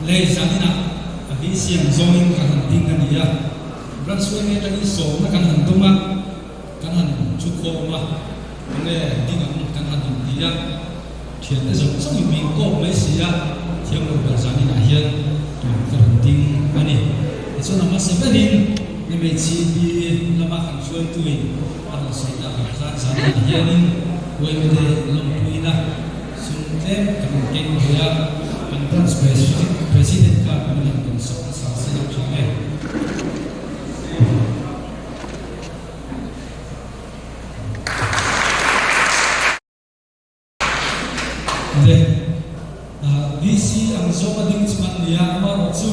Lei zaninah a bi siam zawngin kan han ding a ni a, Branch yma atangin sawmna kan han dawng a, kan han thu khawm a, enge ding ang kan han inti a, thiante zawng zawngin min kawp mai si a, thiam lo ber zaninah hian ka rawn ding a ni. Tichuan a hmasa berin MHCB lama kan hruaituin a rawn sawi takah khan zaninah hianin yma te lawmpuina Sum tlem kan in keng ve a, kan branch president kha min han rawn sak nasa se a tha e. Le DC ang zawng a ding chu kan ni a, amaherawhchu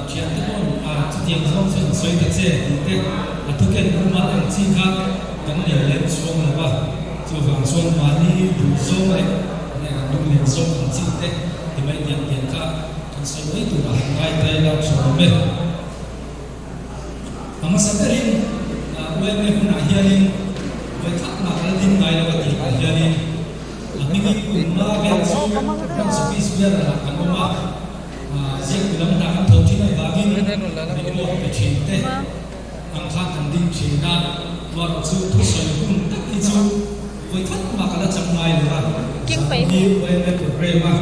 thiante paw'n chutiang zawng chu an sawi ta che tih te a thuken rumal ang chi kha kan nei lem chhuang lo va. Chuvang chuan mahni duh zawng leh nge kan lung len zawng ang chi te ti mai diak diak kha kan sawi mai turah han ngai ta ila tha awm e. A hmasa berin UMA hunah hianin vawikhat mah kal ding ngai lo a tih ah hianin a hmingin kum nga vel chu branch office bialah kan awm a, ziaktu lam hna kan tho thin avangin report pe thin te Ang khan kan ding thin a, tuarh chu thusawi hun tak hi chu vawi khat mah ka la chak ngai lo a, zan hi YMA programme a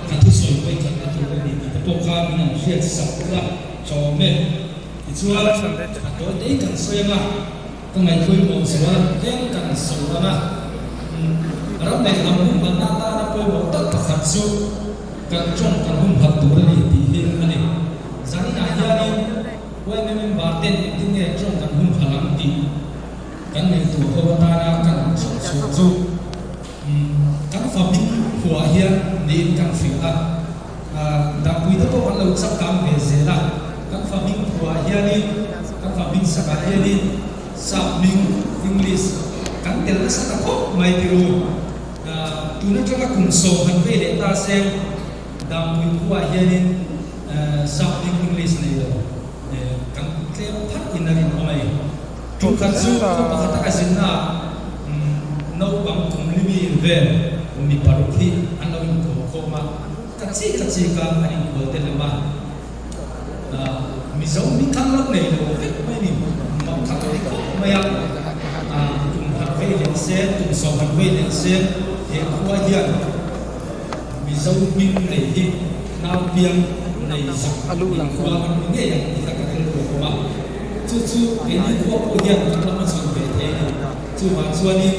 ka thusawi vawi khat na tur a ni tih te pawh kha min han hriat sak ula chawm e. Tichuan a tawi te kan sawi ang a, ka ngaihpawimawh zual tlem kan sawi ang a, ram leh hnam humhalhna atana pawimawh tak pakhat chu kan tawng kan humhalh tur a ni tih hi a ni. Zaninah hianin. YMA member ten engtin nge tawng kan hun pha lam tih kan ngaihtuah ho atana kan chhawp chhuah chu kan fabik khuaah hian niin kan hrilh a, dahpui te pawh kan lo chakang ve zel a, kan fabik khuaah hianin kan fabik sakah hianin sap hming English kan tel nasa ta khawp mai tiru. Tun atanga kum sawm han vei leh ta seng dahpui khuaah hianin Sap ding English nei lo kan tlem phat in a rin awm ei. Tum khat chu khaw pakhat a ka zinna ah naupang kum limi vel mi paruk hi an lo inkhawm khawm a, ka chik ka chik a an inkual te hlawm a. Mizo mi kha lo nei lo vek mai ni mak kha ka ti khawp mai a. Kum khat vei leh se, kum 10 vei leh se he khua hian Mizo hming nei hi naupiang nei zak inkhua an ni ngei ang tih kha ka rilru a awm a. Chu chu keini khua pawh hian kan la hmachhawn ve thei a ni. Chuvang chuanin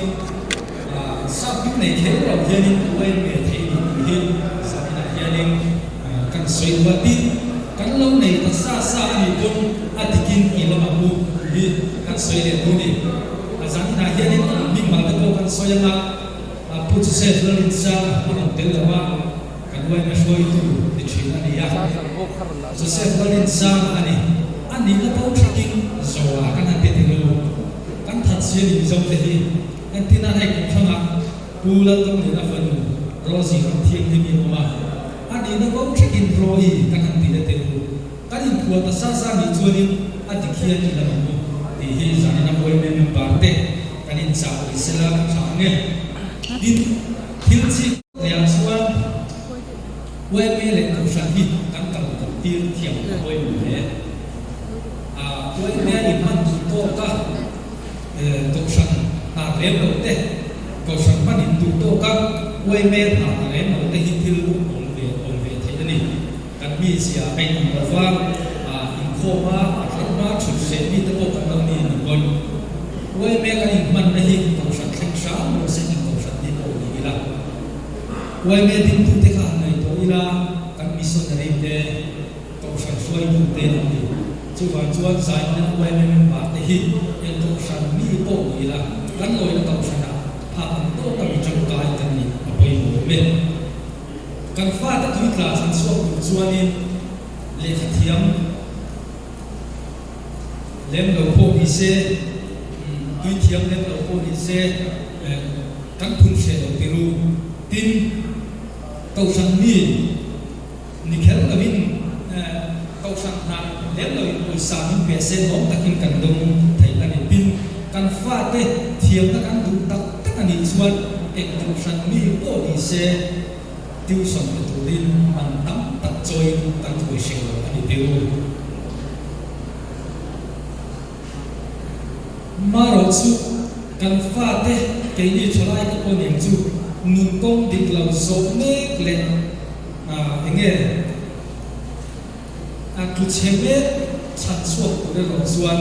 sap hming nei kher lo hianin uain ve thei ni tih hi zaninah hianin kan sawi duh a. Tin, kan lo nei ta sa sa a nih pawn a dikin i lam ang u tih hi kan sawi leh duh a ni. Zaninah hianin hming mal te pawh kan sawi ang a. A Pu Joseph Lalrinsanga a rawn tel lo a, kan uaina hruaitu ni thin a ni a. Joseph Lalrinsanga a ni. A nihna pawh thakin Zoa kan han ti ti lo. Kan that si a ni Mizo te hi. Entirna hei kum hrangah Pu Lalramliana fanu Rosie Ramthianghlim in awm a. A nihna pawh thakin Roy kan han ti leh ti lo. Kan inphuah ta sa sa nih chuanin a dik hian i la ang u tih hi zanin a uaime member te kan inchah ni sela a tha ang e. Tin, thil chik lehah chuan uaime leh kohhran hi kan kal kawp tir thiam a pawimawh hle. A uaime a inhman duh tawk a, kohhran hna rem lo te, kohhran hman in duh tawk a, uaime hna rem lo te hi thil awm ve awm ve theih a ni. Kan mizia a inang lo va, inkhawm a, a thleng hma thut hreh mi te pawh kan lo ni ni pawn. YMA kan inhmanna hi Kohhran thleng hram rawh se eng Kohhran ni pawh ni ila. YMA dingtu te kha han ngaihtuah ila, kan missionary te, Kohhran hruaitu te an ni. Chuvang chuan zaina YMA member te hi eng Kohhran mi pawh ni ila, kan lawina Kohhranah phak ang tawka mi tangkai kan nih a pawimawh awm e. Kan fate tui tla chhan chhuak tur chuanin lehkha thiam lem lo pawh ni se, tui thiam lem lo pawh ni se, kan phun hreh lo ti ru. Tin, Kohhran mi ni kher loin Kohhran hna lem loin pawisa min pe se lawm takin kan dawng thei a ni. Tin, kan fate thiamna kan duh tak tak a nih chuan eng Kohhran mi pawh ni se tuition pe turin man tam tak chawi. chawiin kan thuai hreh lo a ni tir u. Marawh chu kan fate keini thalaite pawh nen chu nun kawng dik lo zawh mek leh eng nge a tlu chhe mek chhan chhuak tur erawh chuan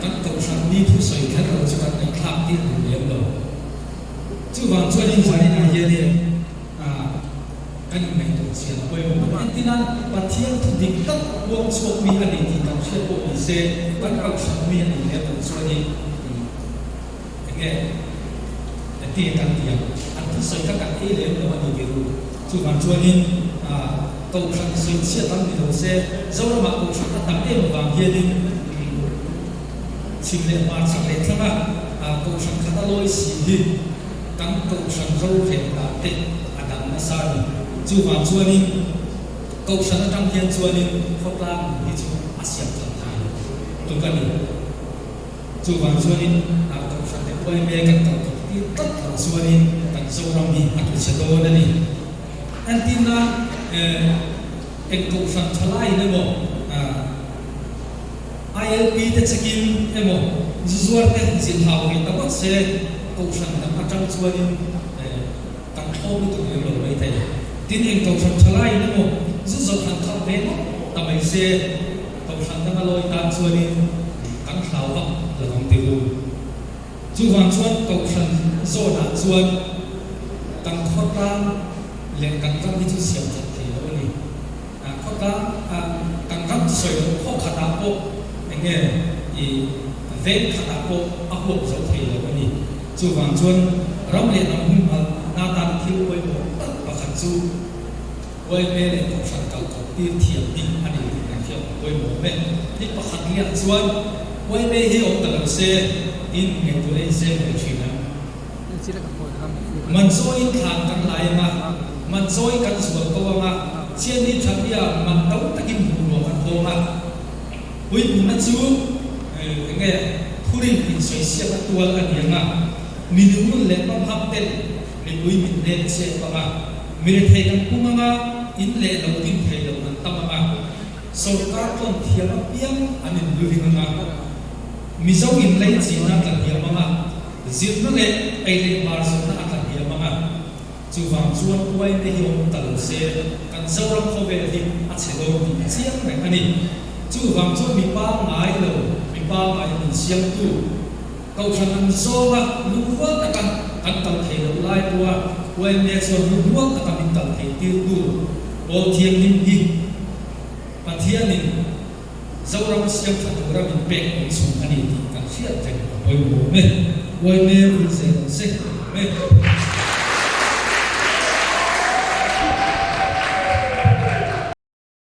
kan kohhran mi thusawi kher lo chu kan ngaihthlak tir duh lem lo. Chuvang chuanin zaninah hianin kan inngaihtuah chian a pawimawh a. Entir nan, Pathian thu dik tak puang chhuak mi a ni tih kan hriat pawh ni se, kan kohhran mi a nih lem loh chuanin eng nge entir kan ti ang? An thusawi kha kan ei lem lo a ni ti ru. Chuvang chuanin kohhran sawi chhiat ang ni lo se, Zoramah kohhran a tam em avang hianin chhim leh hmar chak leh thlanga kohhran khat a lawi si hi kan kohhran rorel dan te a dang nasa a ni. Chuvang chuanin kohhran atang hian chuanin khawtlang nun hi chu a siam that thei lo tuk a ni. Chuvang chuanin kohhran te uaime kan kal kawp tir tlat loh chuanin kan Zoram hi a tluchhe dawn a ni. Entirna eng kohhran tha laiin emaw ILP te chekin emaw zu zuar te zilh hau ve ta ngawt se kohhran dang atang chuanin kan thlawp lutuk lem lo mai thei. Tin, eng kohhran tha laiin emaw zu zawrh han khalh ve ngawt ta mai se kohhran danga lawi tan chuanin kan hlau vak lo ang ti u. Chuvang chuan kohhran zawnah chuan kan khawtlang leh kan ram hi chu siam that thei lo a ni. Khawtlang kan ram chu sawi loh khaw khatah pawh eng nge i veng khatah pawh a huap zo thei lo a ni. Chuvang chuan ram leh hnam humhalh na tan thil pawimawh tak pakhat chu yma leh kohhran kal kawp tir thiam hi a ni tih kan hriat a pawimawh awm e. Thil pakhat liah chuan yma hi awm ta lo se in ngaihtuah en se mai thin ang. Man chawiin thlan kan lai ang a, man chawi kan zual ko ang a, Chianni Thatia man to takin hmuh ruah kan hawng a. Puipunna chu eng nge thurin insawi siak a tual a ni ang a, mi nungrun leh pamham ten mipui min hnen chhiat ang a, mi rethei kan pung ang a, in leh lo din thei lo an tam ang a, sawrkar tlawn thiam apiang an inluring ang a, Mizo inleichina tla hniam ang a. Zirna leh ei leh hmar zawhna a tla hniam ang a, chuvang chuan uaime hi awm ta lo se kan Zoram khawvel hi a chhe dawn tih a chiang reng a ni. Chuvang chuan mi pangngai lo, mi pangngai min siamtu Kohhran ang zawnga lungrual taka kan kal thei loh lai pawha uaime chuan lungrual taka min kal thei tirtu Pawl Thianghlim hi Pathianin Zoram siam tha tura min pek awm chhun a ni tih kan hriat reng a pawimawh awm e. Uaime vul zel ang se. Amen.